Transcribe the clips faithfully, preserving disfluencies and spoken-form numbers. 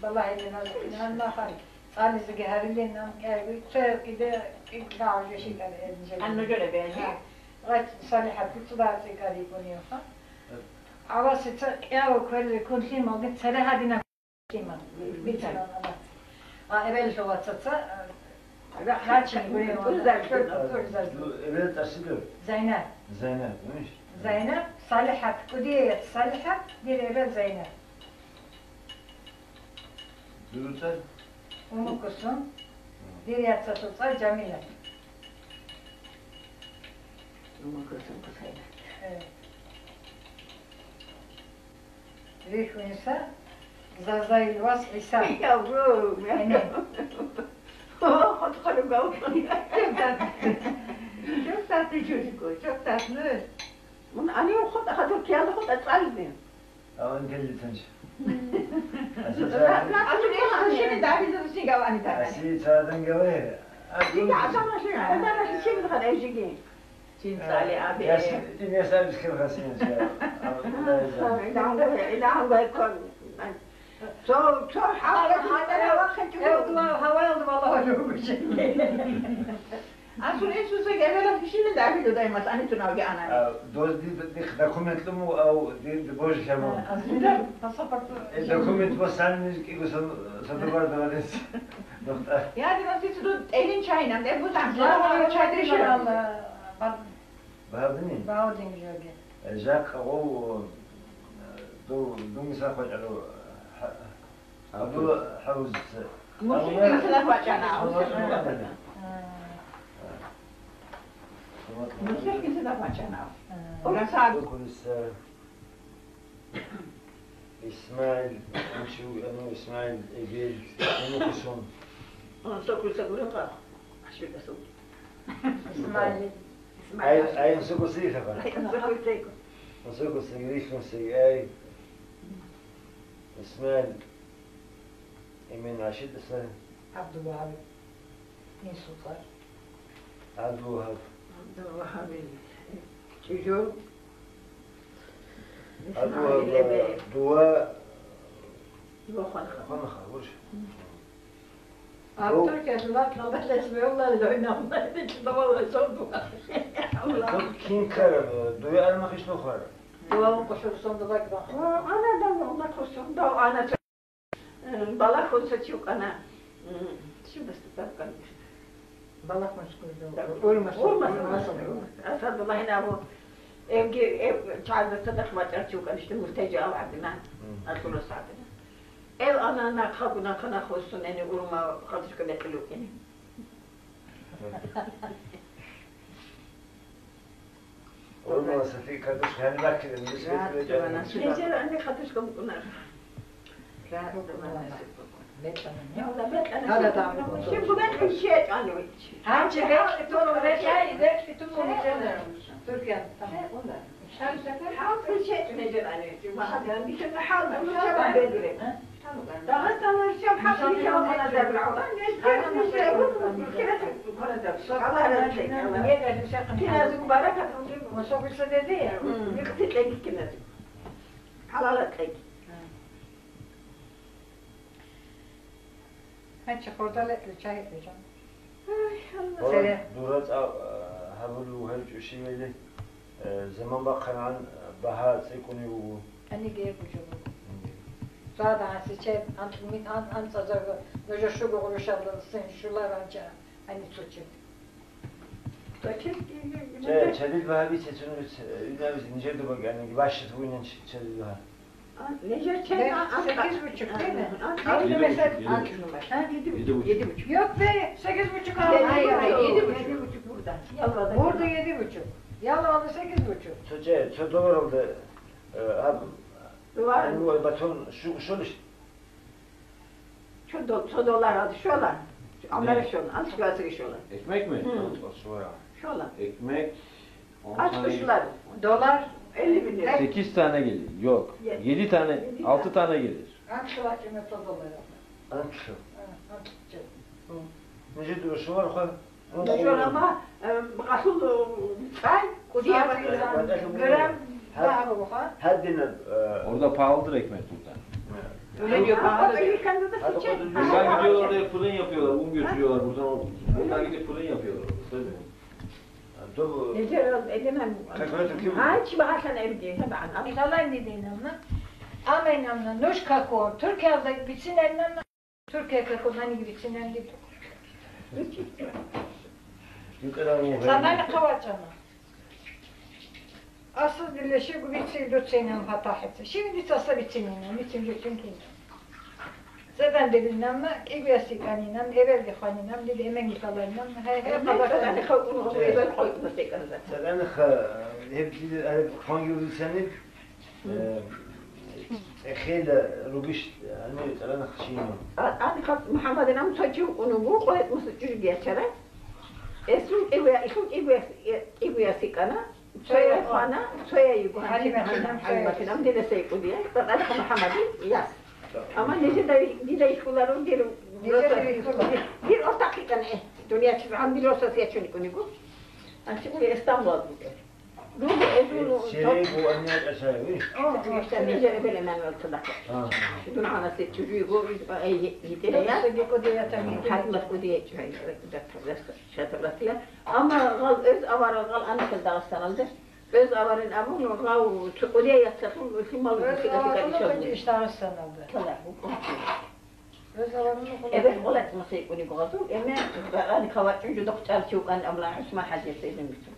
Балагьилин гьанна хай цӀализеги гьарилин, нан кӀайги цояв кӀиде кӀикӀлъагӀалги щикӀар гьединчӀеб. Гьанна жо ребе, гьа? Гъач Салихат цӀудагӀа цӀикӀкӀарикӀунев, гьа? ГӀавасица кӀиявал кверри ккун лъималги цере гьадинаб лъимал бицарал гӀавац. А эбелалъул вацаца, а, рахъ рачине гурев вала. ТӀузарги. ТӀузарги. Ну, эбел тӀасидав? Зайнаб. Зайнаб, знаешь? Зайнаб, Салихат, кӀудияц Салихат, дир эбел Зайнаб. Дуруцар? Умукусун. Дир яцалъул цӀар Жамилат. Умукусун кусайна. Э. Рихьунса Зазаил вас ГӀиса. Явро. Гьене. О, хот хадугав. Чоп тат. Чоп тат, чужико, чоп тат, ну. Мун ани хот хадур киял хот ацални. Аван келли танч. Аси цадан гаве. Дига асама ши, хадара ши, хадара ши, хадара ши. Чин цӀали абе. Яс, ин яс абис кел хасин ча. Илан гой, илан гой кон. Цо, цо хӀакъ гьадара вахъинчӀо. Гьаваялда валлагьулев бучӀин. Асул Иисуса гӀемерал хишилин дагьабилу даймас анитунавги анани. А, доз ди-, дих документ луму, ав ди-, ди божи хӀаму. А, асул паспорт. Э, документ босанни кӀиго сон, сон добар давалес. Нухта. Я, ди васицу ду тӀерин чайнам, де бузан, я, чай я, деширан. Багьадини? Багьадин жоги. Э, жакъа гъов, э, ду-, дунгиса хвачӀару, ха-, Абдулла Хавзица. Мусулманчилар вачана. Мусулманчилар вачана. Ураса. Исмаил, анчу, ану, Исмаил, Эбел, ану, Хусун. Он сокуса гурин ка. Ашвил асу. Исмаил. Ай, ай, он сокуса ихаба. Ай, он сокуса. Он сокуса, Гришин сей, ай. Исмаил. Имин Рашид аса. Абдулвагьаб. ИнсултӀа. Абдулвагьаб. Абдулвагьаб. Чижу. Абдулвагьаб. Дуа. Дуа хванха. Хванха, гурш. Абдул кежулат лабалес веулла лойнамна. Чудавал весолду. Кин карам, дуа армахиш лохар. Дуа къушур сонда бакба. Ана да, ана къушур, да, ана. Балагьун сочи вукӀана. М, щиб баста тапкан? Балагьун скурдо. Урмас, урмас, урмас. Асадуллагьин абу. Эвги, эв, чагӀазда цадахъ вачӀарав чи вукӀана, ишта муртайчи ав гӀадина. Мгм. Асулас гӀадина. Эв ана нахъа гуна хана хосунени урма хадушка бекьлукӀини. Урмала сати картошка гьаниб баккилан, бис бетӀ бетӀ. Нижер ани картошка букӀуна. БетӀана. Гьала, бетӀана. Щиб букӀун чечӀани вичи. Гьанчи бекьи тун, бекьи, бекьи тун мугьижана. Туркиян. Гьал чечӀ нижер ани. Махадян, нижер гьал, махадян бедре. Дагъистаналъ чаб хӀакъ бихьараб гьанадаб рагӀула, неш ккезе неш регун, ккезе кколадаб. Аллагь разилъе, Аллагь. Киназего баракат. Микъти кьеги киназего. ХӀалала кьеги. Гьанчи хурдале чай гьечӀо. Ай, Аллагь. Дура цӀа-, гьабулев гьев чӀущивели, э, заман бахъанан багьа цӀикӀкӀунев вуго. Гьаниги гьеб буго. Мгм. Цада гьасичеб, ан-, мин ан-, анцӀазарго нужер щуго гъурущалда син щуларанча гьаницо чеб. Че, чедил багьа бицецун, э, юнавизе нижер добаги аниги бащат вуйнан чедил багьа. Нижер чед. Сегиз бучук, дина? Сегиз бучук. Йокпе, сегиз бучук. Бурда еди бучук. Ялла ала сегиз бучук. Цо че, цо долларалда, э, аб, ани батон шу-, шулиш? Цо дол-, цо долларалда шола. Амара шола, анцӀ классиги шола. Экмекми? Шола. Экмек. Ач кушлар. Доллар. Элли миллион. Sekiz tane gelir. Yok. Yedi tane, altı tane gelir. АнцӀ вачӀина цо доллар. АнцӀ. А, анцӀ. Нижи дуршувар хва. Дуршурама, э, бакъалъул, э, цӀай, кудияб грамм, грамм багьа буго, ха? Гьадинаб, э, Orada pahalıdır ekmek burada. Pırın yapıyor. Ama hadi. Bak, videolarda pırın yapıyorlar, mum götürüyorlar buradan. Bunlar gidip pırın yapıyorlar. Tabii. Doğru. Gece, gece Kaç metre kim? Ay, çiba hasan evde. Tabii, anam. Nikolay ne deyinler lan? Ama inanma, nuş kako, Türkiye'de bitsin elmem. Türkiye kako, nani gibi bitsin elmem. Sana ne kavacana? Асас дилъе щибго бицей дуцейилан патахӀица. Щиб дица асда бицинейилан, бицин гьечӀин кин. Цедан дилинанна, кӀигояс йикӀанинан, эбелги хванинан, дида эменги лъаларинан, гьай, гьай, хабар. Цедан хавкъун гъугъуй эбел къойкъуна секӀанза. Цедан ха-, гьеб дида, гьеб хванги бицани, э, цӀехейила ругищ, гьанив цедан хшинан. А, ани хас МухӀаммадинан цо чи вукӀун вуго, къоятӀ муса чӀужуги ячара. Эсул кӀигоя-, ишул кӀигояс-, э, кӀигояс йикӀана. Цояй хвана, цояй йиго гьанже ХӀалиматилан, ХӀалиматилан, цояй. Дида сей кӀудияй, Батарихъ МухӀаммадил яс. Амма нижеда, дида йихьуларо, дир, нижеда йихьула. Дир ортахъ йикӀана, э, дунияти гӀан дир росас ячун йикӀун йиго. АнцӀила Истамбулалда букӀе. Руго, э, руго, Серей то- бу анниял ашаеви? О, о, Серей. Нижер эбел-эмен вал цадахъ. Ага. Дун гьанасе чужуй го, э, э, йитӀея. Досаги кӀудиятаги. ХӀакимат кӀудияй чӀухӀай, э, датта, датта, шатабатила. Амма гъал, оз аварал гъал анахъе Дагъистаналде. Оз аварин абун, гъав цо кӀудияй яцалъун, лъимал Оз гьесида аварал гьечӀо. ГьечӀищ Дагъистаналда. Кала, букӀун. Оз аварал гъула. Эбел къолатӀ масайкӀуни гъазул, эме, гъани кавачӀун жудахъ чӀарчи вукӀан абла ГӀусман ХӀажи Сайдин бицун.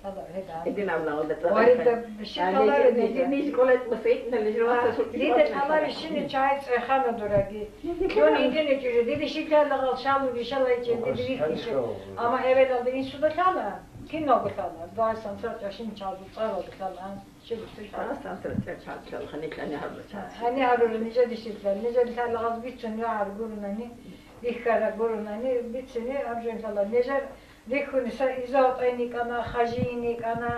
Тала, гьеда. Эдин абла гъалда. Варида, тала. Биши А, тала лежи, лежи, лежи. Ниж къолатӀ масайкӀна, лежи А, васа сукъи дида ватна тала шуна. Бишини чай цӀехана дураги. Дида Дон тала. Идини чужи, дида шитала гъалшалу, бишалайчи, Охо, дида вихьичи. Шаришкал. Амма эбелалда инсуда лъала, киналго лъала, дугьасан цо чашин чалду цӀаралда лъала, а, шиб цӀи лъала. Дугьасан цо чашин чалду лъала, гьанилъани гьабла чалчи. Гьани гьарура, нижеде шитла, нижеде лъала гъаз бицун рагӀар гурунани, бихьара гурунани, бицини абжун лъала. Нижер рихьуниса иза гьатӀайни кӀана, хажийни кӀана,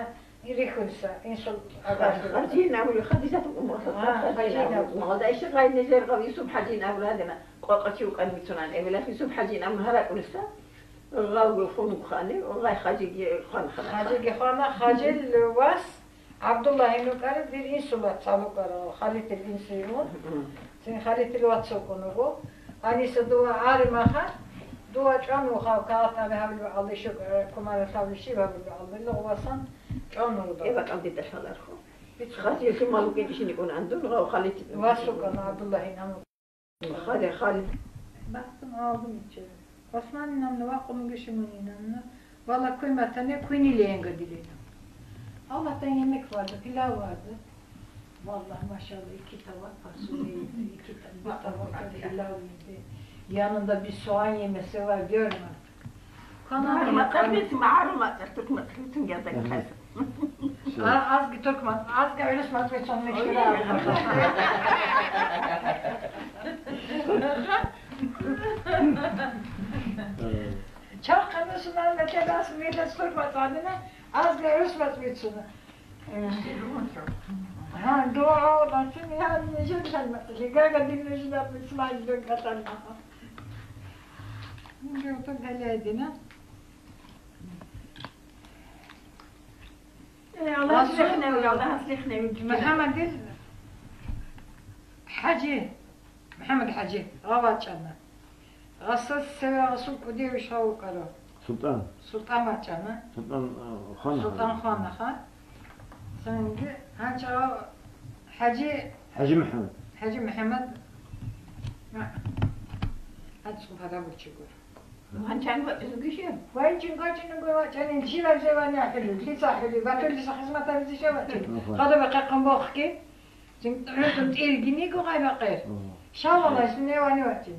Ирихьулса, инсул агарлъула. Хадин абули, Хадижат умарха, А, Хадин Хадин абули. Абули. Гьалда иши гъай нижер гъав Юсуп ХӀажин абули гьадина. Къвакъачи вукӀан бицунан, эбелалъ Юсуп ХӀажин абули гьаракӀулиса. Гъав хун вукӀани, гъай Хажиги хван хана. Хажиги хвана, Хажил вас ГӀабдуллагьин вукӀарав, дир инсул вацал вукӀарав, Халитил инсуйрун. Мгм. Цин Халитил вацал вукӀун вуго. Аниса дова гӀаримаха, дова чӀван вуха, кагъат ами гьавли вагӀалли, шукӀ, кумара лъавли щиб гьавли вагӀалли, лугъ васан. ЧӀван вугьуда. Эба кӀалдида лъаларху. Бицун. Хасил лъимал вукӀинчӀищин йикӀун андун, гъав Халид. Васукана ГӀабдуллагьин гьанив. Халид, Халид. Бахтун гьалгун ичча. Османинамна вакъун вугищ мунинамна, вала куй матане куйнилеян гадилина. Аллагьдан гьенек варда, пилав варда. Валлагь, машалла, икки тавак фасуле, икки та-, бутавак пилав. Янунда бисуан емесела герма. Кана МагӀарумат, гьикъан- гьаб бицин, магӀарумат, туркмат, бицин гьадак Мгм. хъайса. Шо? А, азги туркмат, азги гӀурус мацӀуцун мешкила. Ой. Э. Чахъа мусулман мекерас миллет туркмат гьадина, азги гӀурус мацӀуцуна. Э. Ха, дугӀа, бацин, я, нижер хӀалматли, гага дин нужда мусулман дин катана. Мунги утур гьале гьедина. Э, Аллагь Расул слихнев, Аллагь слихнев. МухӀаммадил ХӀажи, МухӀаммад ХӀажи, гъав вачӀана. Гъасас цеве гъасул кӀудияв иш гьав вукӀарав. Султан. Султан вачӀана. Султан, э, хвана. Султан хвана, ха. Цинги гьанчӀав ХӀажи. ХӀажи МухӀаммад. ХӀажи МухӀаммад. Ма. ГьанцӀ гьараб чи гуро. Ванчан вачӀунги щиб? Ванчин вачӀунги вачӀани, жила жевани ахӀулел, лъица ахӀулел, батуллиса хизмат гьабизе щай вачӀин? Мгм. Хадуба хъехъун бохги, жин-, гӀурдун тӀиргин йиго гъай бакъир. Мгм. Шавалай суневани вачӀин.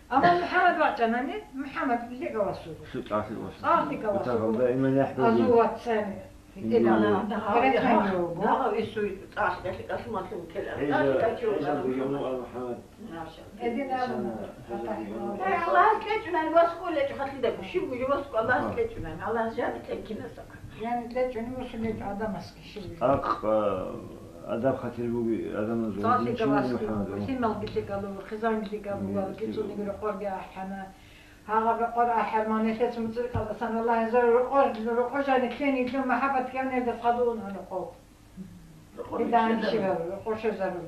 Амма МухӀаммад вачӀанани, МухӀаммад лъикӀав васуго. ЛъикӀав васуго. ЦӀакъ лъикӀав васуго. Азул вацани. Ила, дагъав, дагъав исуй цӀакъ, кӀалъи-кӀалъумалъун ккела. ГӀиса, ГӀиса бугеб мукъа МухӀаммад. Эдин абуна. Аллагьас кьечӀунани васго лечӀо, халлида гушиб гужи васго Аллагьас кьечӀунани, Аллагьас жани кьеккинаса. Жани кьечӀуни вусулеб адамас гишиби. ЦӀакъ, а, адаб-хатир буги адамазул. ЦӀакъ лъикӀав васго, МухӀаммад. Лъималги лъикӀав, хизанги лъикӀав бугал, гицуниги рокъорги ахӀана. Гьагъаб рокъор ахӀарман, нилъец муцӀир кӀалдасан Аллагьас рокъор, рокъор жани ккени, лъун махӀаббат ккевнердас хадуун гьанухъо. Рокъор Дидан щвезарун. Чивал, рокъор щвезарун.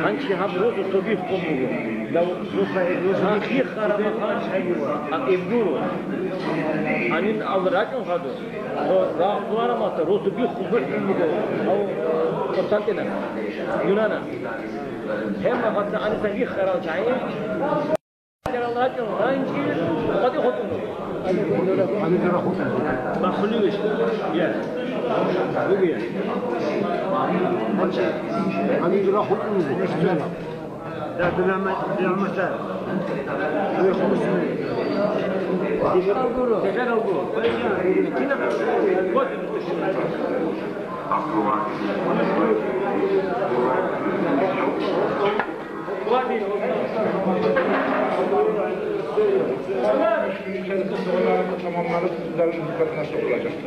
Гьанчи гьаб росу цо биххун буго. Дав-, росу биххараб махалъ гьабула. Гьаб гуро. Гьанин ал рачӀун хадур. Цо рагъулараб махалъ росу биххун бухӀун буго. Гьав Константина. Юнана. Гьеб махалъ гьаниса биххарал чагӀи.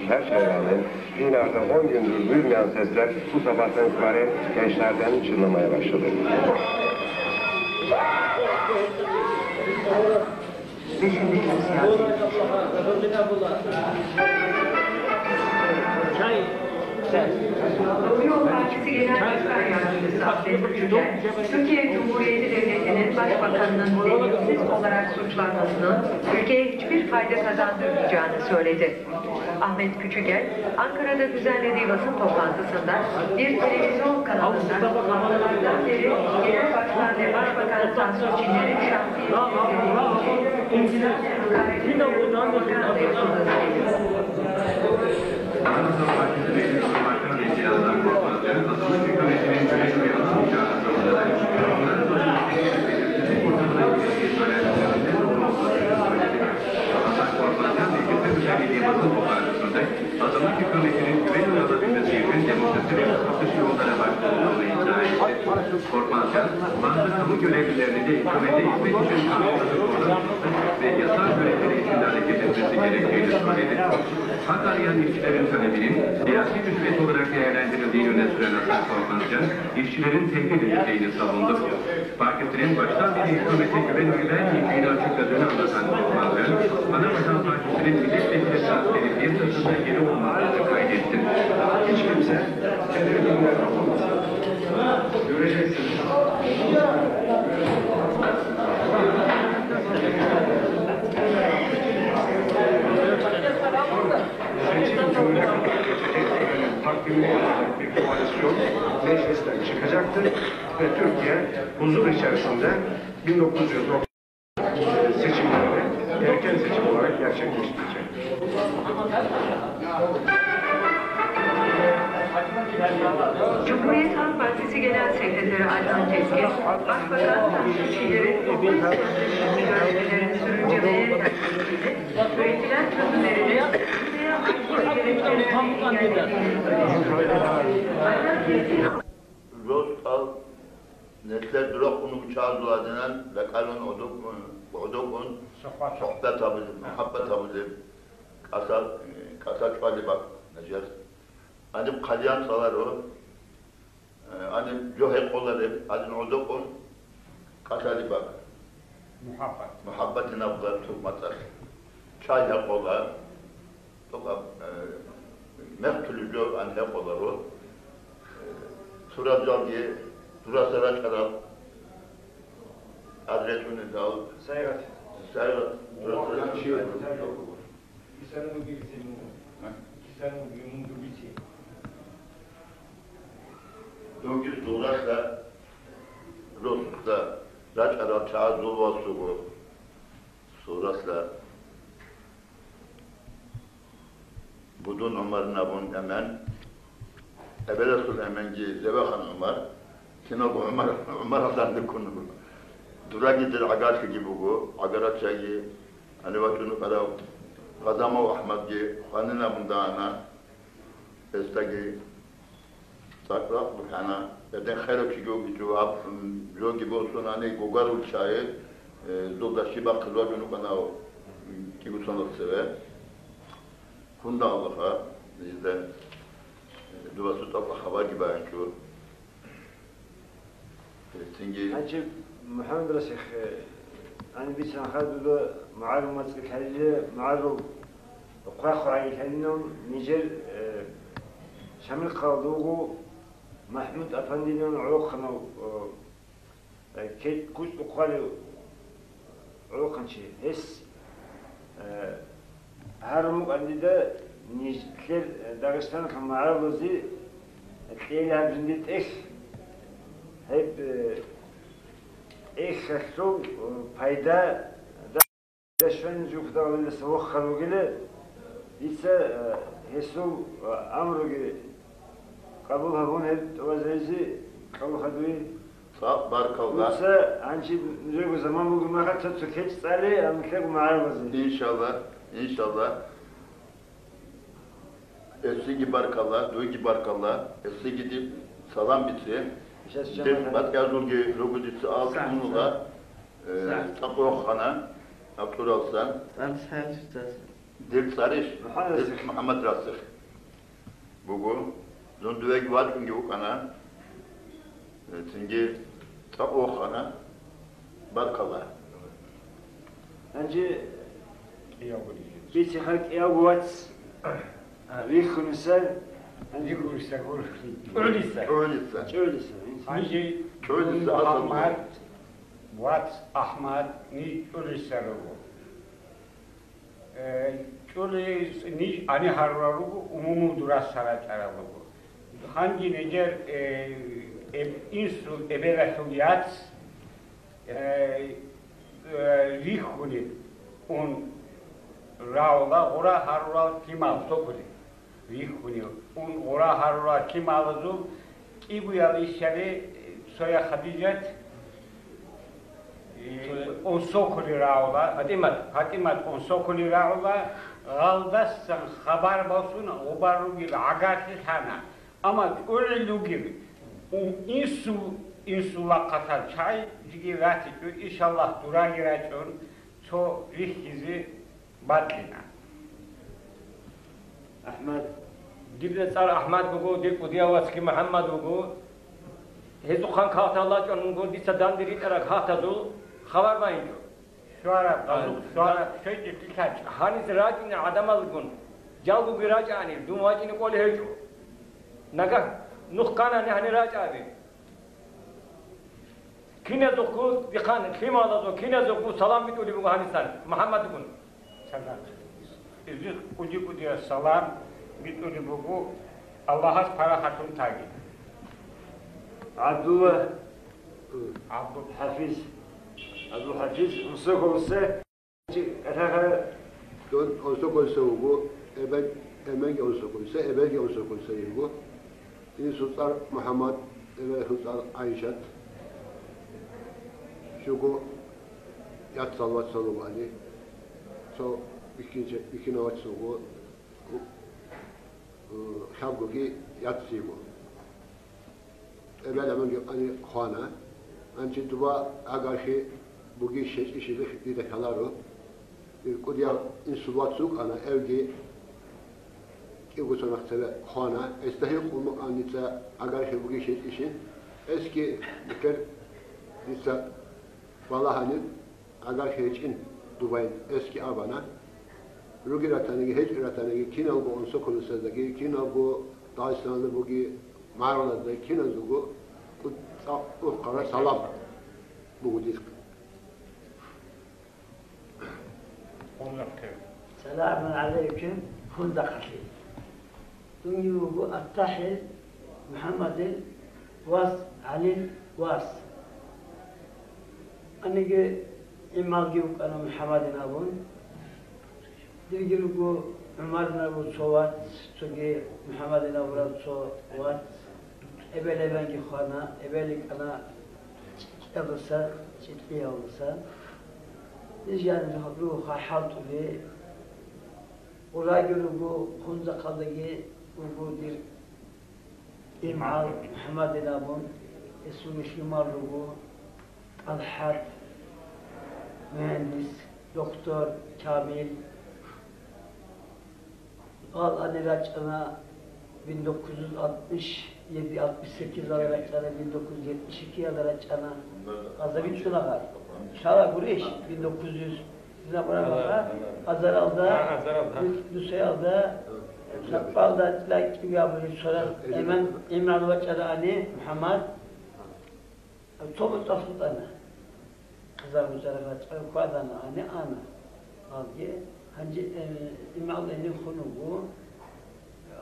Her şeye rağmen, binada on gündür duyulmayan sesler bu sabahtan itibaren gençlerden çınlamaya başladı. Deva Partisi Genel Başkan Yardımcısı Ahmet Küçükel, Türkiye Cumhuriyeti Devleti'nin Başbakanı'nın delilsiz olarak suçlanmasının ülkeye hiçbir fayda kazandırmayacağını söyledi. Ahmet Küçükel, Ankara'da düzenlediği basın toplantısında bir televizyon kanalında haftalardan beri Genel Başkan ve Başbakan Tansu Çiller'in şahsi ilişkileri için itirazlarla hakaret ederek propaganda yapıldığını belirtti. Azınlık hükümetinin güven uyarabilmesi için demokrasi ve hukuksuz yollara başvurulduğunu iddia etti. Korkmazcan, bazı kamu görevlilerinin de hükümete hizmet için kanunları doğru ve yasal süreçleri içinde hareket etmesi gerektiğini söyledi. Hak arayan işçilerin talebinin siyasi rüşvet olarak değerlendirildiğini öne süren Hasan Korkmazcan, işçilerin tehdit edildiğini savundu. Partisi'nin baştan beri hükümete güven vermeyeceğini açıkladığını anlatan Korkmazcan, Ana Vatan Partisi'nin milletvekili transferi piyasasında yeri olmadığını kaydetti. Hiç kimse tedirginler olmasın. Göreceksiniz. Seçim gününe kadar geçecek takvimli bir koalisyon meclisten çıkacaktır ve Türkiye huzur içerisinde bin dokuz yüz doksan seçimlerini erken seçim olarak gerçekleştirecek. Cumhuriyet Halk Partisi Genel Sekreteri Adnan Keskin, Başbakan Tansu Çiller'in hukuk sözleşmesi görüşmelerini sürüncemeye terk ettiğini, üretilen çözümlerini Türkiye'ye aykırı gerekçelerle engellediğini söyledi. Adnan Keskin, Росдал нилъер дурахъун вуччаразул гьадинан ракӀалун гӀодокӀун, гӀодокӀун сохӀбат гьабулеб, мухӀаббат гьабулеб, кӀалъа-, кӀалъа чӀвалеб бакӀ нижер. Гьаниб хъалиян цӀаларо, гьаниб жо гьекъолареб, гьадин гӀодокӀун кӀалъалеб бакӀ. МухӀаббат. МухӀаббатинаб гъар турматӀалъ. Чай гьекъола. Токъаб, э, мехтулеб жо ан гьекъоларо. Э, сураб жалги, дураса рачӀараб, ад речӀунедал. Сайрат. Сайрат. Дураса рачӀараб. Кисан вугевси мун? А? Кисан вугев мун дугеси? Дуги сурасда, росда, рачӀарал чагӀазул васуго. Сурасда. Будун ГӀумарин абун эмен, эбелалъул эменги Зевахан ГӀумар, киналго ГӀумар, ГӀумаралда реккун буго. Дураги дир гӀагарлъиги буго, гӀагарачаги, гьанив вачӀун вукӀарав Гъазамов АхӀмадги хванин абун дагьана, гьесдаги. ЦӀакъ-цӀакъ бухӀана, гьедин херав чиги вугичӀо, гьаб, м, жоги босун гьанив гугарул чагӀи, э, зулда щиб бахъизе вачӀун вукӀана, м, кӀиго соналъ цеве. Хунда Аллагьас, жинда, э, дова сутӀал хабарги баянчӀо. Гьанже МухӀаммад Расих, э, гьаниб бицанха дуда магӀарул мацӀги лъалила, магӀарул хъвай-хъвагӀаги лъалилан, нижер, э, Шамилхъалда вуго МахӀмуд Апандилан гӀолохъанав, э, Э, кед куц бухъалев гӀолохъанчи, гьес, э, гьарун букӀана дида нижер, э, Дагъистаналъул магӀарулазе кьела гьаб жиндир тӀехь, гьеб, э, тӀехьалъул, э, пайда. Яшван жугьутӀалиласа вохал вугила, дица, э, гьесул, э, амруги къабул гьабун, гьеб тӀубазаризе кьолаха дуе. Цо баркалла. Дуца гьанже нужерго заман буго, маха цо-цо кечӀ цӀале, амма лъего магӀарулазе. Иншалла, иншалла. Эсиги баркалла, дуйги баркалла, эсиги дир салам бице. Сейчас дир жамагӀат батӀиязулги руго дица ал Сагь, унула, сагь. Э, Сагь. ЦӀакъ вохана, абтӀуралсан. ЦӀалис хӀалчӀдаса. Дир цӀарищ? МухӀаммад Дир Расих. МухӀаммад Расих. Буго, зун дуеги вачӀунги вукӀана. Э, цинги цӀакъ вохана. Баркалла. Гьанже кӀиявго рижи. Бицеха кӀиявго вац. А, вихьуниса. Гьанже вихьуниса гур. ЧӀолиса. ЧӀолиса. ЧӀолиса. Гьанже ЧӀолиса гур асал МухӀаммад, вац АхӀмад, ниж ЧӀолиса руго. Э, ЧӀолис ниж ани гьарурал руго, умумул дураса рачӀарал руго. Гьанги нижер, э, эб-, инсул эбелалъул яц, э, э, рихьуниб ун рагӀула гъура гьарурал лъимал сокулеб. Рихьунив ун гъура гьарурал лъималазул кӀигоял ишали, цоя Хадижат, э, Цоя. Унсокули рагӀула, ПатӀимат. ПатӀимат унсокули рагӀула, гъалдасан хабар босун гъубар ругел гӀагарлъи лъана. Амма тӀурил ругел, ун инсул, инсул лахъалъан чагӀи жиги ратичӀо, иншаллагь, дураги рачӀун цо рихьизе бакьина. АхӀмад. Дир цӀар АхӀмад буго, дир кӀудияв вацги МухӀаммад вуго. Гьезухъан кагътал рачӀун вуго, дица данде ритӀарал кагътазул хабар байинчӀо. Щвараб, а, азул щвараб, щвечӀеб лъалчӀ. Гьаниса рачӀунел гӀадамалгун, жалгоги рачӀани, дун вачӀине кӀолей гьечӀо. Нагагь нух кканани гьанир рачӀа абе. Киназухъго, дихъан лъималазул киназухъго салам битӀулеб буго гьанисан МухӀаммадгун. Салам. Изих кӀуди-кӀудияб салам битӀулеб буго Аллагьас парахатун таги. ГӀабдулла. ГӀабдул. ХӀафиз. ГӀабдул ХӀафиз, Мусаковса. Дун Онсоколиса вуго, эбел, эменги Онсоколиса, эбелги Онсоколиса йиго. Инсул цӀар МухӀаммад, эбелалъул цӀар ГӀайшат. Щуго яцал вацал вугони, цо бихьинчи-, бихьинав вац вуго, у-, у-, хабгоги яц йиго. Эбел-эменги къани хвана. Гьанже дуба гӀагархи бугищ гьечӀищ дида лъаларо. Дир кӀудияв инсул вац вукӀана, эвги кӀиго цо нахъ цебе хвана. Гьесда гьикъун букӀана дица гӀагархи бугищ гьечӀищин. Гьесги бетӀер дица балагьанин. ГӀагархи гьечӀин дубайин эсги абана. Ругел ратаниги, гьечӀел ратаниги, киналго Онсоколисаздаги, киналго Дагъистаналда буги магӀарулаздаги, киназулго кӀуд-, цӀакъ урхъарал салам буго дихъ. Саламун гӀалайкум, Хундахъалъе. Дунги вуго АттахӀил МухӀаммадил вас, ГӀалил вас. Аниги гӀималги вукӀана МухӀаммадин абун. Дирги руго ГӀумарин абурав цо вац, цоги МухӀаммадин абурав цо вац. Эбел-эменги хвана, эбел йикӀана чӀикӀиялдаса, чӀикӀиялдаса. Ниж яни руго хӀалтӀулел. Гъураги руго, Хундахъалдаги руго дир имгӀал МухӀаммадин абун, гьесул лъимал руго ТӀалхӀат, мугьандис, доктор Камил. Гьал ани рачӀана биноккузул алпиш еди, алпиш секизал рачӀана, биноккузул етӀиш икиял рачӀана. Аза бицуна гьал. Шала гурищ, биноккузул Динабурабаха азаралда, а, азаралда, нус-, нусаялда, лъабалда, лакӀиги абулеб цо рагъ, иман, иман вачӀараани МухӀаммад. Цо бутӀа хутӀана. Хъизан бутӀараб бачӀараб квадана, гьанив ана. Гьалги гьанже, э, имгӀал гьенив хун вуго,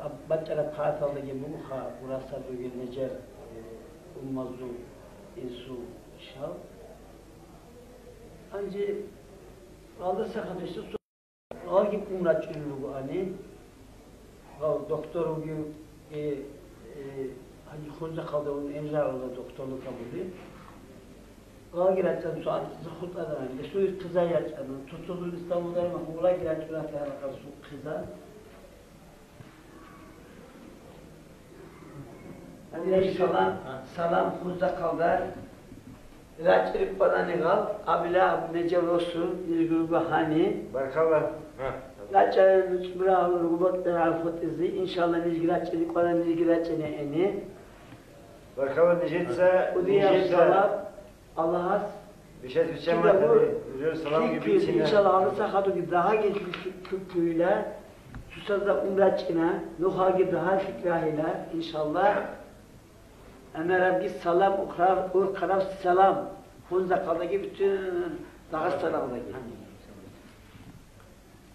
аб-, бачӀараб хъаталдаги бугоха гурасаб ругел нижер, э, уммазул, инсул ишал. Гьанже гьалдаса хадуса Гъалги ккун рачӀунел ругоани, гъал доктор вугев, э, э, гьаниб Хунзахъалда ун Эмзагьалда докторлъи гьабулеб. Гъалги рачӀана цо анцӀила хутӀараб, гьесул хъизан ячӀана, цо-цозул Истанбулда Магьмулаги рачӀунатана гьаракъарасул хъизан. Гьаниб салам, салам Хунзахъалда. РачӀи рикъванани гъал, абила абу нижер росу, нижги руго гьани. Баркалла. РачӀа нуцӀбирал руго бокьарал хутӀизе, иншалла, нижги рачӀи рикъванани, нижги рачӀине гьени. Баркалла нижеца, кӀудияб нижеца. Салам Аллагьас. Бишес биччан кидаго матани, нижер саламги лъикӀлъи, бицина. Иншалла, гьалдаса хадуги дагьаги лъикӀлъуйила, цоцазда ун рачӀина, нухалги дагьа лъикӀ рагьила, иншалла. Амма рабги салам, ухрав, урхъарав салам, Хунзахъалдаги бицун, Дагъистаналдаги.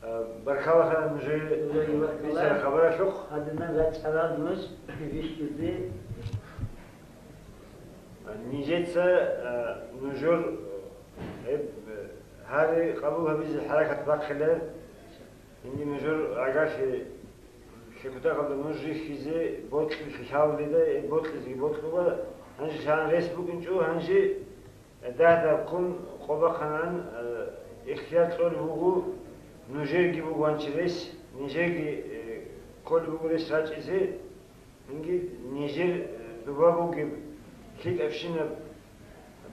Э, баркалла нужее, нужее баркалла. Бицараб хабаралъухъ. Гьадинан рачӀарал нуж вихьизе. Нижеца, э, нужер, э, гьеб, э, гьари къабул гьабизе хӀаракат бахъила. Инги нужер гӀагарлъи лъикӀудахъалда нуж рихьизе бокьулъи лъаллида, э, бокьизеги бокьула. Гьанже лъан рес букӀинчӀо, гьанже дагь-дагьккун къо бахъанан, э, ихтияр кьолеб буго, нужерги буго гьанчи рес, нижерги, э, кколеб буго рес рачӀизе. Инги нижер, э, доба бугеб лъикӀабщинаб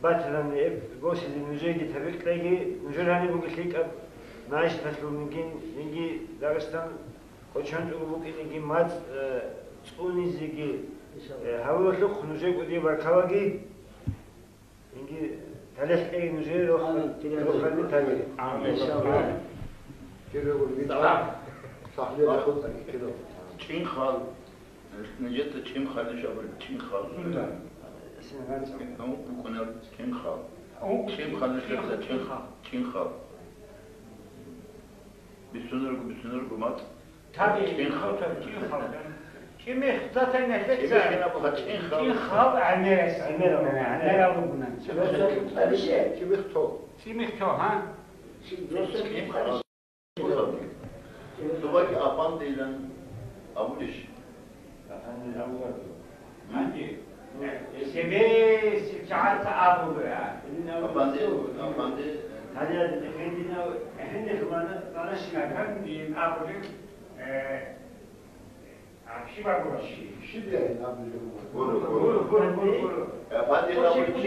батилан гьеб босизе нужееги тавбикъ кьеги, нужер гьаниб бугеб лъикӀаб маишаталъул нигин, инги Дагъистан къочончӀого букӀинеги мацӀ, э, цӀунизеги, э, гьавулалъухъ нужее кӀудияб баркалаги. Инги талихӀ кьеги нужее рохел, амин, рохел талихӀ. Амин. Иншаллагь. Салам. Сахлида хутӀа киро. ЧӀинхал. Нижеца чӀинхалищ абулеб, чӀинхал. Син гьанчӀ. Ну, букӀунеб чӀинхал. ЧӀинхалищ абулеб, чӀинхал. ЧӀинхал. Бицунарго, бицунарго мацӀ. Таби, чӀинхал. ЧӀинхал. ЧӀимих затайна лъеца. ЧӀимих гьабуха, чӀинхал. ЧӀинхал гӀемерас. ГӀемерал. ГӀемерал бугунан. ЧӀимих то. ЧӀимих то, гьа? ЧӀинхал. Дубаги Апандилан абулищ? Апанди абуларо. Гьанже, э, себе сикагӀат абулеб, а? Апанди, Апанди. Гьанже, гьединав, гьениб вана, ванашина кан, ин абулеб, э, Гуро, гуро, гуро, гуро. Э, пади гьабулев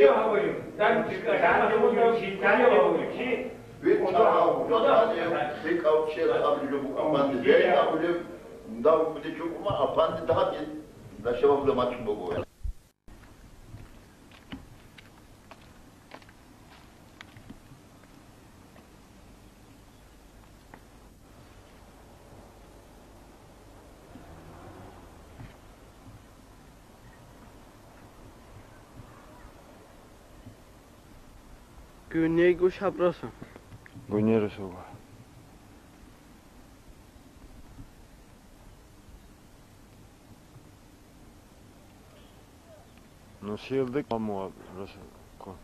чи? ВитӀа гьабулев, Апанди, лъикӀав чи гьабулев, Апанди бегь гьабулев, дав кӀудичӀого, Апанди дагьаб, дашаваб мацӀ буго. Гунейго шабраса. Гунейрас вуго. Ну, сиелдек мамуа роско.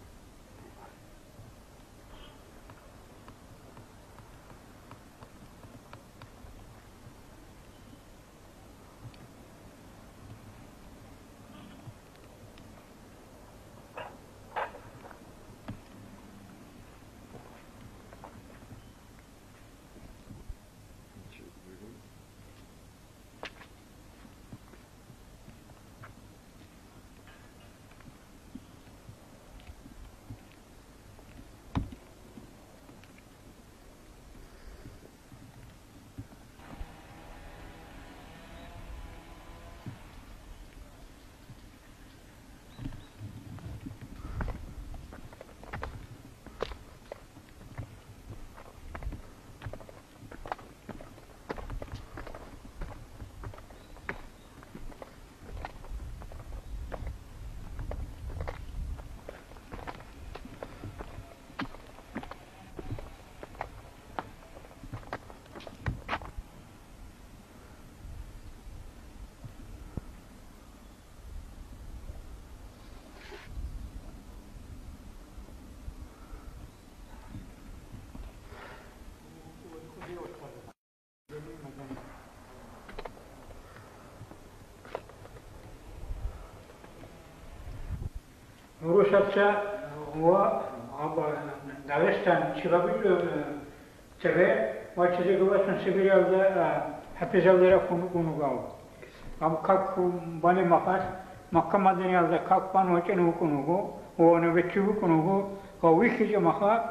Урусаца ва Дагъистан чи бабичӀо, э, цебе вачизе гьабун Сибириялда, э, хӀапизалде рахун вукӀун вуго. Гьаб как балеб мехалъ, Макка-Мадинаялда как бан вачӀинев вукӀун вуго ва набеччи вукӀун вуго, ва вихьичӀеб мехалъ,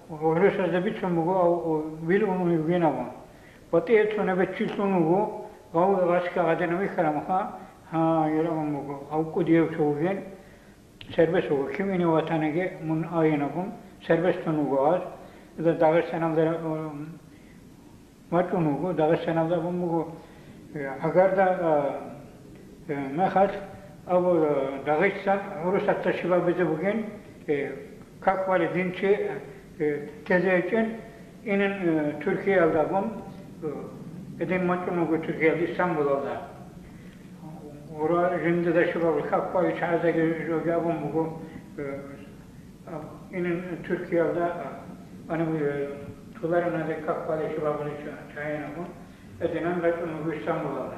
гӀурусазда бицун буго, ав вил ун вугин абун. БатӀияб цо набеччи лъун вуго, гъав гъачка гъадина вихьараб мехалъ, гьа, ирабун буго, гьав кӀудияв цо вугин, цербес вуго, кив ине ватаниги мун айинабун, цербес тун вуго гьаз. Ида Дагъистаналда, м, вачӀун вуго, Дагъистаналда абун буго, э, гӀагарда, э, э, мехалъ абу, э, Дагъистан гӀурусаца щибабизе бугин, э, как балеб дин чи, э, тезе гьечӀин, инин, э, Туркиялда абун, э, гьедин вачӀун вуго Туркиялда, Истамбулалда. Гъура жиндада щибаб как балеб чагӀаздаги жоги абун буго, э, Инин Туркиялда, а, ани, э, толарин гьаде как балеб щибаб чагӀи абун, гьединан рачӀун вуго Истамбулалда.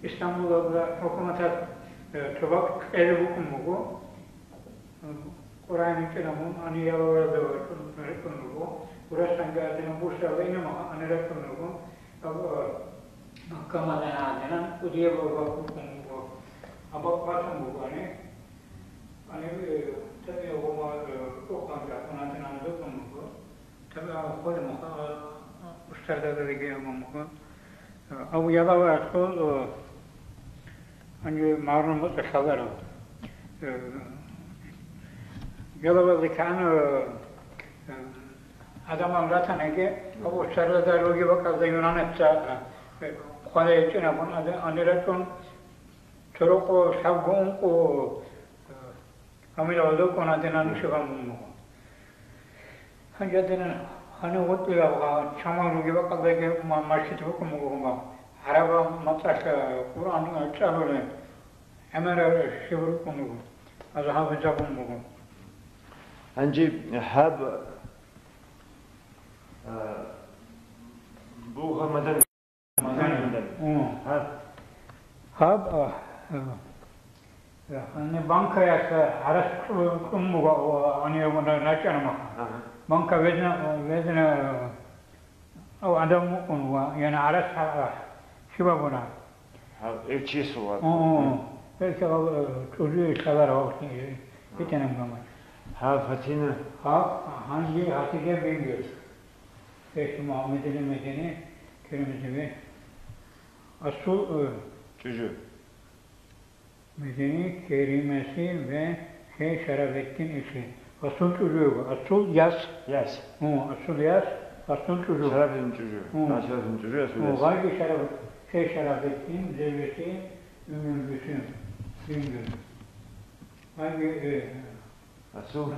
Истамбулалда хӀукуматалъ, э, цо бакӀ кьезе букӀун буго, э, Къуръан ричӀчӀинабун, ани ялаваралда рачӀун, рачӀун руго, Гъурасанги гьадинаб Бурсаялда ине мехалъ ани рачӀун руго, аб-, э, Макка-Мадина гьадинан кӀудияб бакӀ букӀун буго, аб-, бакӀ бачун буго ани. Гьаниб, э, таби гъума, э, рукъан жакъун гьадинан рукъун буго. Таби гьаб холеб мехалъ, э, устардадаги гьабун буго. Э, абу ялаваялъул, э, гьаниб магӀарул муцӀалъ лъаларо. Э, ялаваялъул кигӀан, э, э, гӀадамал ратаниги, абу устардадаги бакӀалда юнанатца, э, хъвале гьечӀин абун, гьадин, гьанир рачӀун, Цо рокъо, лъабго, ункъо, э, гьамил гьадуккун гьадинан нушаб гьабун буго. Гьанже гьадинан гьанив гъутӀи гьаб, чамал руги бакӀалдаги ма-, мажгит букӀун буго гьаб. ГӀарабал мацӀалъ Къуръан чӀалулел гӀемерал щиб рукӀун буго. Аза гьабизабун буго. Гьанже гьаб, э, бугьа мадан Гьаб, а, а, гьаниб банкаялъ гӀарац кьун буго, ва гьанив рачӀана мехалъ. Ага. Банка везна, везна, а, гӀадав мукъун ва, яни гӀарац, а, а, щиб абуна? Гьаб, гьев чи сулаб? О, о, о. Гьеб чӀужу лъаларав, гьитӀинаб гьаман. Гьаб, гьатина. Гьаб, гьанже гьатиде бингел. Гьев чи Мухьаммадил Медени, Тирмизиби. Асул, э, чӀужу. Медени, Керимаси ва Шей Шарабетдин иши. Асул чӀужу йиго. Асул яс. Яс. Гьу, асул яс, асул чӀужу. Шарабетдин чӀужу. Гьу. А, Шарабетдин чӀужу, асул яс. Гьу, гъайги Шараб-, Шей Шарабетдин, зевеси Уммул Гусум. Бингер. Гъайги, э, Асул? Э,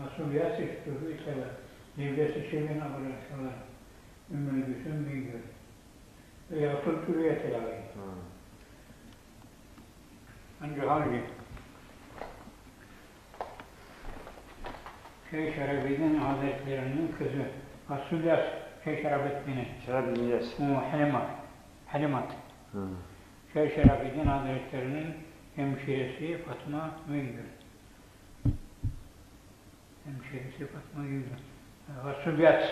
асул яс чӀужу ишала. Зевеси Шейин абурал ишала. Уммул Гусум бингер. Э, асул чӀужу ятила гъай. Гьа. Гьанже гьанже. Шей Шарабетдин гьазретлъарин кизу. Асул яс Шей Шарабетдин. Шарабетдин яс. О, ХӀалимат. ХӀалимат. Гьа. Шей Шарабетдин гьазретлъарин гьемширеси Фатма вингер. Гьемширеси Фатма вингер. Асул яс.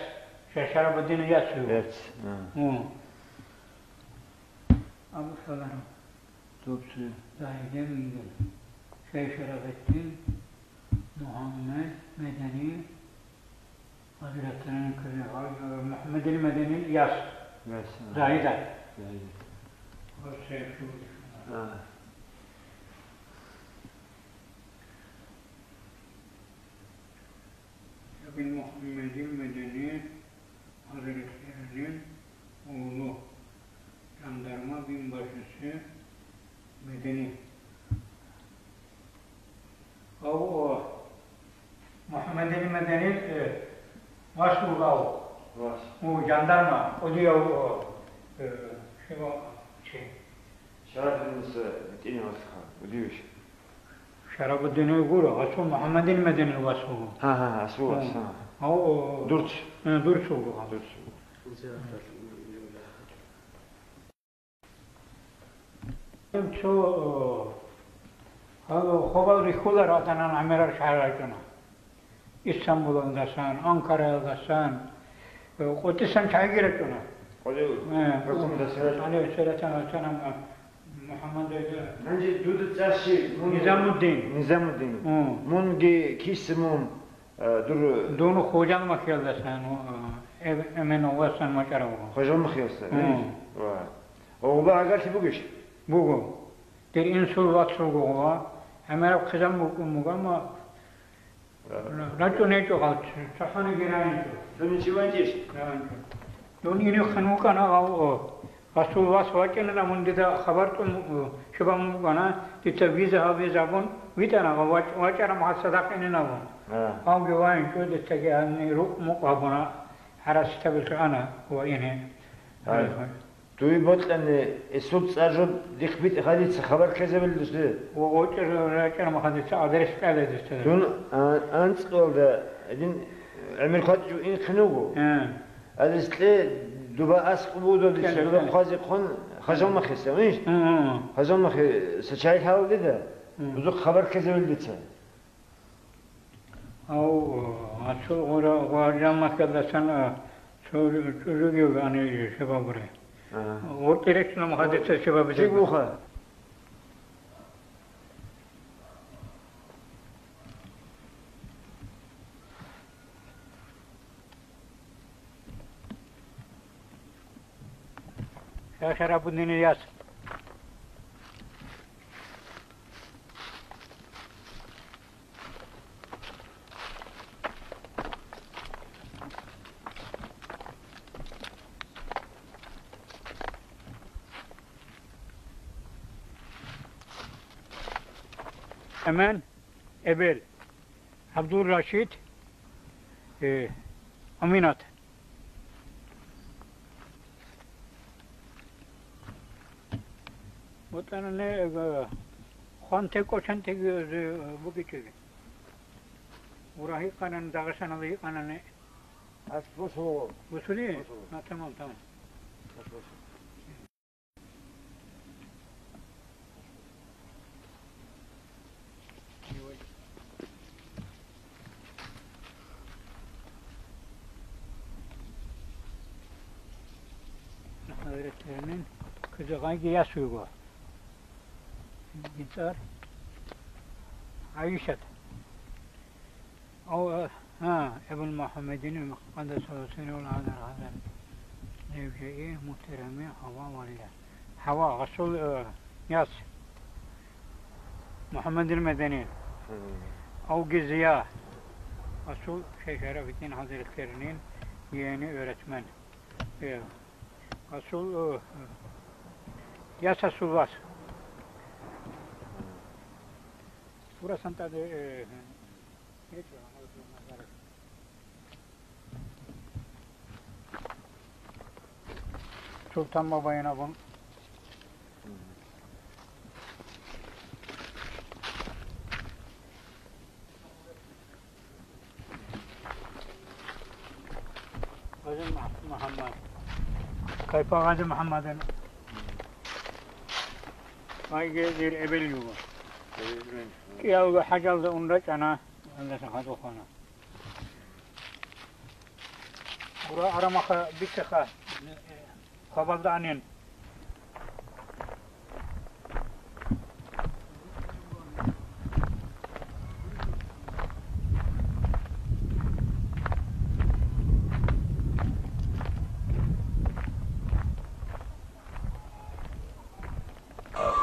Шей Шарабетдин яс вуго. Яс, а. О. Абу Салам. Топчи. Загьиден вингер. Шей Шарабетдин, Мухьаммад Медени, гьазретлъарин кизу, э, Мухьаммадил Медени яс. Яс, а. Загьида. Загьида. Ва Шей Шарабетдин. А. Ибн Мухьаммадил Медени гьазретлъарин уллу жандарма бинбасиси Медени. Гьав, Мухьаммадил Меденил, э, вас вугав. Вас. У жандарма, кӀудияв, э, щибав чи. Шарабетдиница гьитӀинав васха, удивиш? Шарабетдинив гуро, гьасул Мухьаммадил Меденил вас вуго. Гьа, гьа, гьасул вас, гьа. Гьав, о, Дурц. Э, Дурц вуго. Дурц вуго. Цо, о, Гьаб хабар рихьулар гьадан гӀемерал шагьар рачӀуна. Истамбулалдасан, Анкараялдасан, э, къотӀисан чагӀиги рачӀуна. КъотӀи Э, гьакумдасан рачӀуна. ГӀалайгьиссалату вассалам, э, МухӀаммад, э, Гьанже дуда цӀар щиб? Мун Низамуддин. Низамуддин. Мун. Мунги киса мун, э, дур Дун Хожалмахиялдасан, э, э, эмен васан вачӀарав вуго. Хожалмахиялдасан, Мун. э? Ва. Гъуба гьагаралъи бугищ? Буго. Дир инсул вацлъун гъуба, гӀемераб хъизан букӀун буго, амма рачӀун гьечӀо гъав, цохӀониги рагӀинчӀо. Дун чи ванчӀищ? РагӀинчӀо. Дун ирихъин вукӀана гъав, о, Расул вас вачӀинан абун дида хабар тӀун, о, щибаб букӀана, дица виза гьабиз абун витӀана гъав, вач-, вачӀараб мехалъ цадахъ инин абун. А. Гъавги вагьинчӀо, дицаги гьанни рукъ-мукъ гьабуна, гьарасиздабилъун ана ва ине. А. Дуе бокьани, гьесул цӀар жо дихъ битӀа дица хабар ккезабилищ? Ва вачӀарав рачӀараб мехалъ дица адрес кьела дица. Дун, а, анцӀкӀалда дин гӀемер кватӀичӀого инхъин вуго. Гье. Адрес кье, дуба аскӀоб буго дица, Кье, дуба кье. хъвазе хъун Хожалмахиса, виш? Гье, гье, гье. Хожалмахиса чагӀи лъала дида. Гье. Бузухъ хабар ккезабилищ дица. Гьав, гьасул гъура-, гъура-, гъураялдасан, а, цо чӀужуги вугани шабабури. Ага. Гъуркьи реччуна мухадица шабаби. Чиг вуха? Ша Шарабуддинил яс. Эмен, эбел, ГӀабдул-Рашид, э, Аминат. ВатӀанани, э, хванте кӀочанте, э, бугечӀеги. Ура гьикъанани, Дагъистаналда гьикъанани. Ас босо. Босулин? Босо. А, тамам, тамам. Ас босо. Гьазратилъунин куьзагъайги яс вуго. Дин цӀар ГӀайшат. Ав, э, гьа, Эбул МухӀаммадин къандасаласинавал гьадар-гьадар. Левжеи, мутирами, Гьава валила. Гьава, гъасул, э, яс. МухӀаммадил Медани. Мгм. Авги Зия. Гъасул шейх Шарафиддин ХӀазрат Тернин, яни, оратман. Э, гъасул, э, ясасул вас. Мгм. Сурасан тӀаде, э, Султан бабайин абун. Гъази Мух-, Мухаммад. Кайпа Гъази Мухаммадин. Гъайги дир эбел юго. КӀиялго хӀажалда ун рачӀана. Аллагьас хадуб хвана. Гура арамаха бицаха, хабалда анин.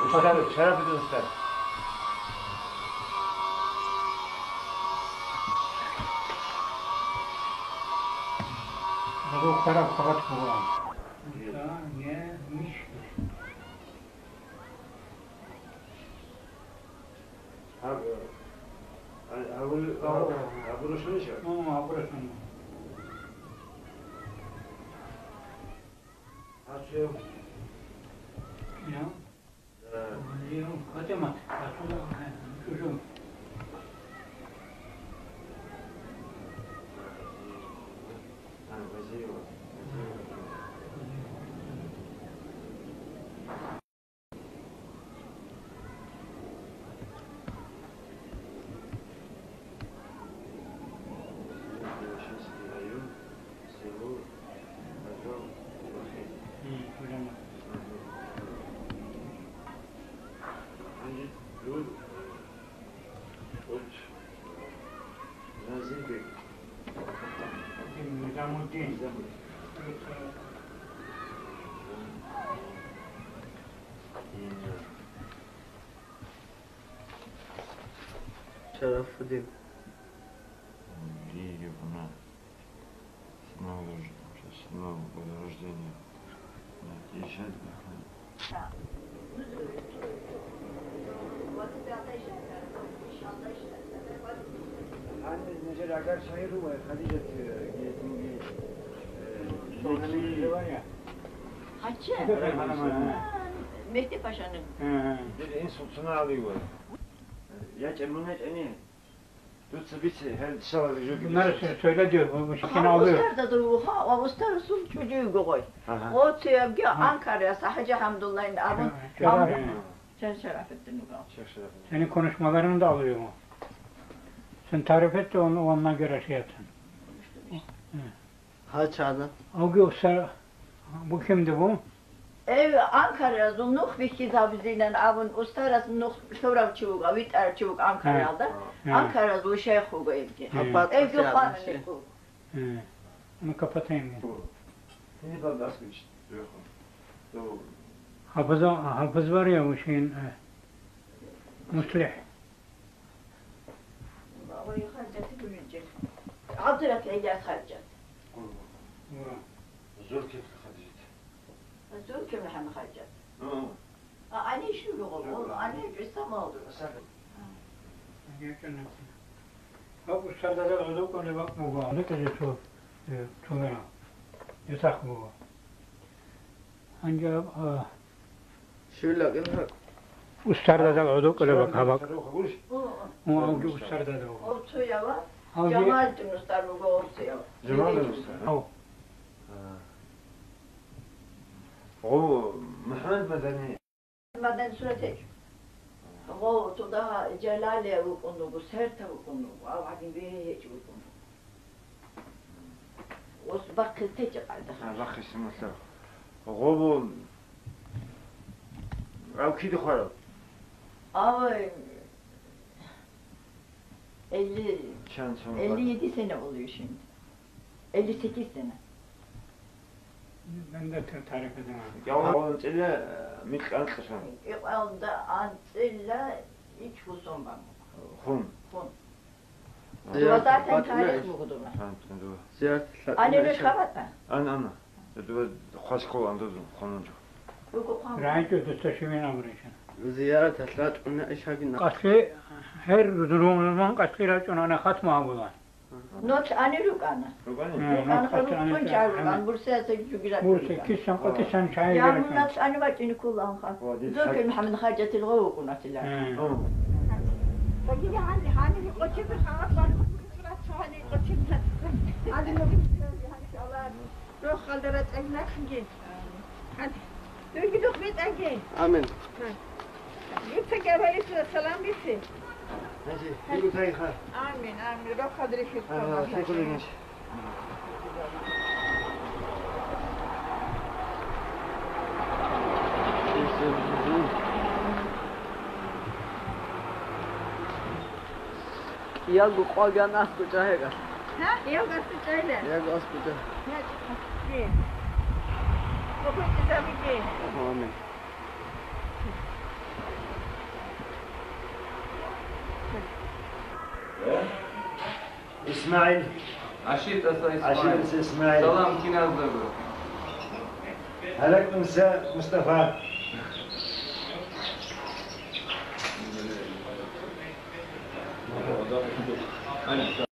Устар, Шарафиддин устар. Гьабу хараб хабат буган. Гьаб-, гьаб-, гьабурушаниша? Гьабурушани. Гьачив. Я. Э. Валиев Патимат, Расул, э, чужой. А, Вазиева. Вазиева. Назимбек. Низамуддин. Шарафуддин. Гиги вуна. С днём рож-, с днём года рождения. Да, ещё раз. Гьанже нижер агар шагьир ругай, Хадижат, э, гьесинги, э, Гьачи? Мехти пашани. Дир инсул цунали вай. Я чӀемуна чӀени. Дуца бице, гьел шала жуги. Нарас бице. Цойла дир, бу, бу, шкина Гьав алуе. Устарда дур вуха, ва устарасул чӀужу йуго гъой. Ага. Оцеябги Ага. Анкарас, ХӀажи ХӀамдуллаин абун. Ча-, ча-, Гьав-, ча-, Чан Шарафетдин вуга. Ча-, Шарафетдин. Сени конуш маларин да алуе. Сен тарифет он, он нагера шиятан. Э. Гьачада. Авги устар бухимде бу? Эв, Анкаразул нух бихьизабизинан абун, устарас нух лъурав чи вуго, витӀарав чи вуго Анкараялда. Гьа. Гьа. Анкаразул шайх вуго эвги. Гьа. Эвги хванани вуго. Гьа. Ну, капатайми. Гьабаза, гьабазвария вушин, э, Муслих. Бабай Хаджат гуринчӀел. ГӀабдурахъ Ильяс Хаджат. Гуро. Зуркев Хаджат. Зуркев МухӀаммад Хаджат. Гьа. А, ани шуго, Жуго. Ани жиса малдур. Сахиб. Гьаб устарда гӀодов кӀолеб бакӀ буго, гьале кӀезе цо, э, цо вера. Ютах буго. Гьанже, а, Щивилла кӀин гьакӀ. Устарда гӀодов кӀолеб бакӀ гьаб бакӀ. О, о. О, авги устарда дов. Овцоява? Авги. Жамалдин устар буго овцоява. Жамалдин устар? Ав. А. Гъо, МухӀаммад Мадани. Мадани сурат гьечӀо. Гъо, цо дагьа Жалалия вукӀун вуго, Серта вукӀун вуго, ав гьадин бегье гьечӀо вукӀун вуго. Ос бахъизе течӀеб къайда. А, бахъизе муса. Гъобун. Ав кида хварав? Ав элли, Чан сон элли хварав? Еди сена улевщин. Элли сетисена. Данде тарихадана. Яван цӀила, э, микь анкьасан. Икъалда анцӀила ичӀ гьусон бан. Хун. Хун. Зиярат Дугьазар тан лъатӀуна тарих иш. Бугудуна. Зиярат лъатӀуна Ани иш. Рушабата? Ан, ана. Дуда хваш ккола андазун, хунунчу. Руго хъван. РагӀичӀо дуца щивин абурича. Зиярат лъатӀуна иш гьагина. Къаси гьер рузулун къаси рачӀуна ана хатма абула. Ноц ани рукӀана. РукӀана? М, рукӀана, ноц ани рукӀана, рукӀана. Бурсаца жугира Бурса рукӀана. Кисан, къо кисан чай Я герекан. Муна цани бачӀини куланха. О, дил Зокер хай- МухӀаммад Хаджатил гъовукъунатила. М. О. Багили гьанни, гьанни къочебе хавар баркун цурат цо гьанни къочебе. Али нугу гьанни шалар. Рохалда рацӀай нахги. Гьанни. Дуги дух бетӀаги. Амин. Ха. Юца гаварисла салам биси. Гьанже, дигу тайха. Амин, амин. Рохадри фикъ. Ага, тайхулиниш. Яго къваган аскӀучӀа гьекъас. Гьа? Яго аскӀучӀайла? Яго аскӀучӀа. Я, чи, чи. Амин. ИсмагӀил. Аширтаса ИсмагӀил. Аширтаса ИсмагӀил. Салам киназдаго. Гьалакьунса Мустафа.